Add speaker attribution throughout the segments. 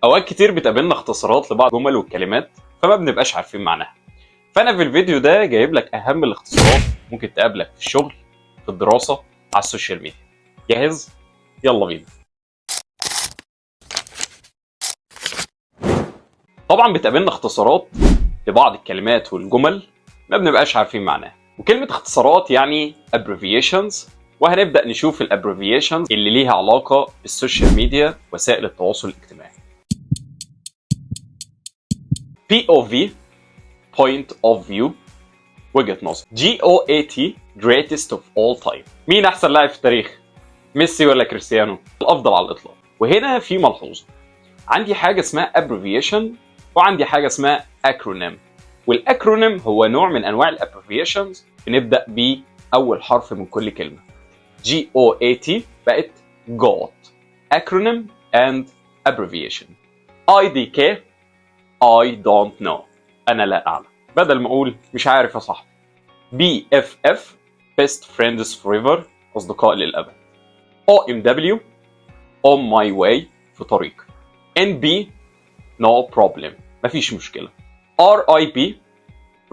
Speaker 1: اوقات كتير بتقابلنا اختصارات لبعض الجمل والكلمات فما بنبقاش عارفين معناها. فانا في الفيديو ده جايب لك اهم الاختصارات ممكن تقابلك في الشغل، في الدراسه، على ال social media. جاهز؟ يلا بينا. طبعا بتقابلنا اختصارات لبعض الكلمات والجمل ما بنبقاش عارفين معناها، وكلمة اختصارات يعني abbreviations، وهنبدأ نشوف ال abbreviations اللي ليها علاقة بال social media، وسائل التواصل الاجتماعي. POV، point of view، وجهة نظر. GOAT، greatest of all time. مين أحسن لاعب في التاريخ؟ ميسي ولا كريستيانو؟ الأفضل على الإطلاق. وهنا في ملحوظة، عندي حاجة اسمها abbreviation وعندي حاجة اسمها acronym، وال acronym هو نوع من انواع ال abbreviations، بنبدا باول حرف من كل كلمه. GOAT بقت GOAT. acronym and abbreviation. IDK، I don't know، انا لا اعلم، بدل ما اقول مش عارف يا صاحبي. BFF، best friends forever، اصدقاء للابد. OMW، on my way، في طريق. NP، no problem، مفيش مشكلة. RIP،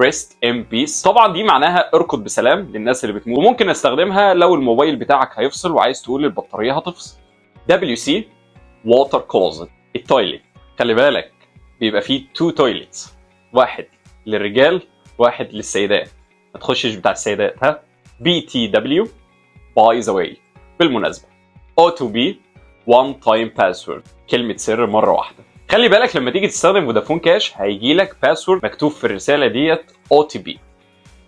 Speaker 1: rest in peace. طبعا دي معناها ارقد بسلام للناس اللي بتموت، وممكن نستخدمها لو الموبايل بتاعك هيفصل وعايز تقول البطارية هتفصل. WC، water closet، ال toilet. خلي بالك، بيبقى فيه two toilets، واحد للرجال واحد للسيدات، ما تخشش بتاع السيدات ها. BTW، by the way، بالمناسبة. OTP، one time password، كلمة سر مرة واحدة. خلي بالك، لما تيجي تستخدم فودافون كاش هيجي لك password مكتوب في الرسالة ديت OTP،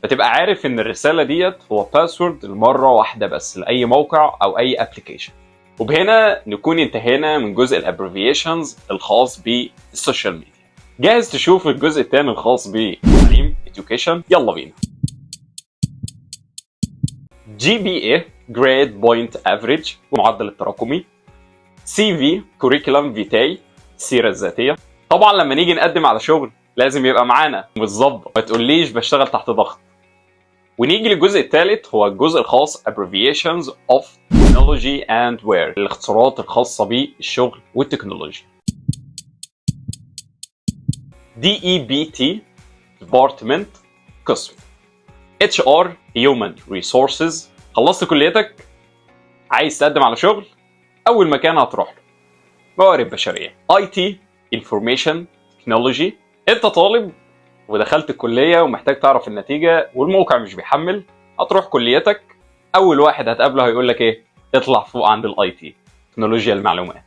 Speaker 1: فتبقى عارف ان الرسالة ديت هو password لمرة واحدة بس لأي موقع أو أي application. وبهنا نكون انتهينا من جزء ال abbreviations الخاص بال social media. جاهز تشوف الجزء الثاني الخاص بالتعليم، education؟ يلا بينا. GPA، grade point average، المعدل التراكمي. CV، curriculum vitae، السيرة الذاتيه. طبعا لما نيجي نقدم على شغل لازم يبقى معانا متظبط، ما تقوليش بشتغل تحت ضغط. ونيجي للجزء الثالث، هو الجزء الخاص abbreviations of technology and work، الاختصارات الخاصة بالشغل والتكنولوجيا. DEPT، department، قسم. HR، human resources. خلصت كليتك، عايز تقدم على شغل، اول مكان هتروح له موارد بشريه. IT، information technology. انت طالب ودخلت الكلية ومحتاج تعرف النتيجة والموقع مش بيحمل، هتروح كليتك، اول واحد هتقابله هيقول لك ايه؟ اطلع فوق عند ال IT، تكنولوجيا المعلومات.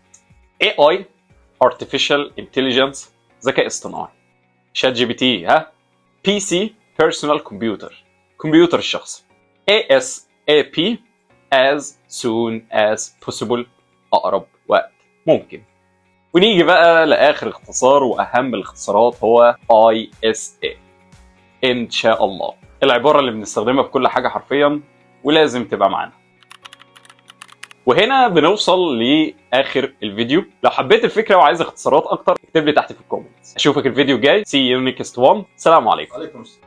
Speaker 1: AI، artificial intelligence، ذكاء اصطناعي، ChatGPT ها. PC، personal computer، كمبيوتر الشخصي. ASAP، as soon as possible، اقرب وقت ممكن. ونيجي بقى لاخر اختصار واهم الاختصارات، هو ISA، ان شاء الله، العبارة اللي بنستخدمها في كل حاجة حرفيا ولازم تبقى معانا. وهنا بنوصل لاخر الفيديو. لو حبيت الفكرة وعايز اختصارات اكتر اكتب لي تحت في ال comments. اشوفك الفيديو الجاي. see you next one. السلام عليكم.
Speaker 2: عليكم السلام.